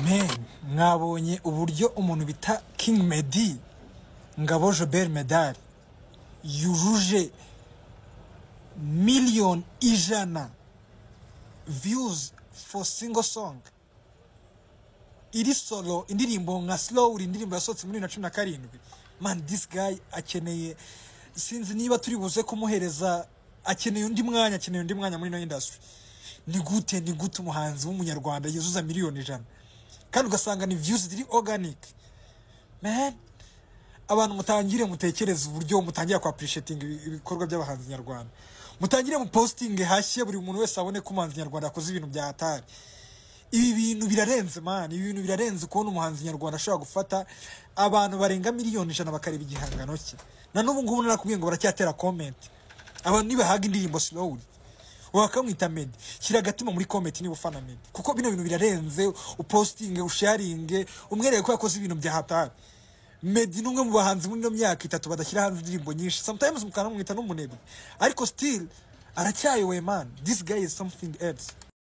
Men, mwabonye uburyo umuntu bita King Meddy, Ngabo Jobert Medal, yujuje 100 000 000 views for single song iri solo, indirimbo nka Slowly, indirimbo yasohotse muri 2017? Man, this guy akeneye, sinzi niba turi buze kumuhereza, akeneye undi mwanya, akeneye undi mwanya muri ino industry. Ni gute umuhanzi w'umunyarwanda yuzuza 100 000 000 kandi ugasanga ni views ziri organic? Man, abantu mutangire mutekereze uburyo mutangira ku appreciating ibikorwa by'abahanzi nyarwanda. Mutangire mu posting hashye, buri muntu wese abone ko umuhanzi nyarwanda yakoze ibintu bya hatari. Ibi bintu birarenze, man, ibi bintu birarenze, kubona umuhanzi nyarwanda ashobora gufata abantu barenga 100 000 000 bakareba igihangano cye. Na n'ubu ngubu narakubwiye ngo baracyatera comment. Abantu nibahaga indirimbo Slowly wakamwita Meddy. Shyira agatima muri comment niba ufana Meddy, kuko bino bintu birarenze. Upostinge, usharinge, umwereke ko yakoze ibintu bya hatari. Meddy ni umwe mu bahanzi muri ino myaka 3 badashyira hanze indirimbo nyinshi, sometimes mukanamwita n'umunebwe, ariko still aracyayoboye. Man, this guy is something else.